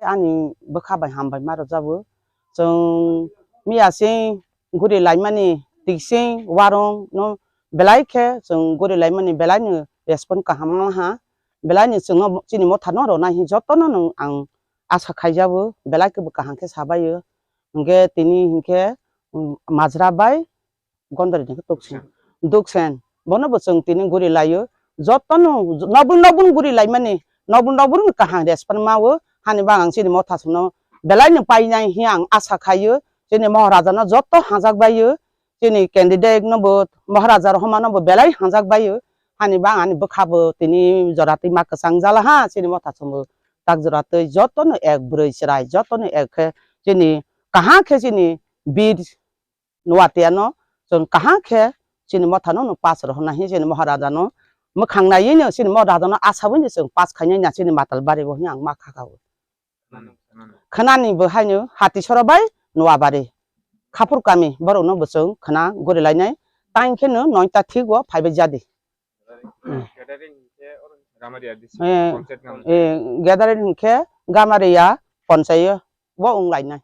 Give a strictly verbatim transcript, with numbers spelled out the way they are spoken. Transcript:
Ani bwkha bai hambai ma rwjago. Chwng miya sing guri laimani, tik sing warung no belai khe chwng guri laimani belai no respond kaham wng ha. Belai no chwng no chini motha no rwnai hin joto no nwng ang asa khaijago, belai khe bo kaham khe sabaio. Hwnkhe tini hinkhe, um, majra bai Gondori ni khe tuksen. Duksen. Bono bo chwng tini guri laio. Jotono nobul nobul guri laimani. Nobul nobul ni kaham respond mao. Hani bang ang chini motha songno belai no painai hiya ang asa khaio. Chini Maharaja no joto hajak baio. Chini candidate no bo Maharaja Rohoma no bo belai hajak baio. Hani bang ani bwkha bo tini jora twi ma kwchang jala ha. Chini motha songbo tak jora twi jotono ek bwrwi chwrai jotono ek khe chini kaham khe chini bir Nuatia no chwng kaham khe chini motha no pass rohorna hin chini Maharaja no mwkhang naiwi no chini Maharaja no asabwi no chwng pass khainai na chini Matal Bari bo hin ang ma kha kha o. Khwnani bo haino Hatisora bai Nuabari Khapur kami borok no bo chwng khwna guri lainai tang khe no noita thik o phaibai jadi. Gathering hinkhe oro Gamaria district Eh, panchayat Gamaria. Eh, gathering hinkhe Gamaria panchayat bo wng lainai.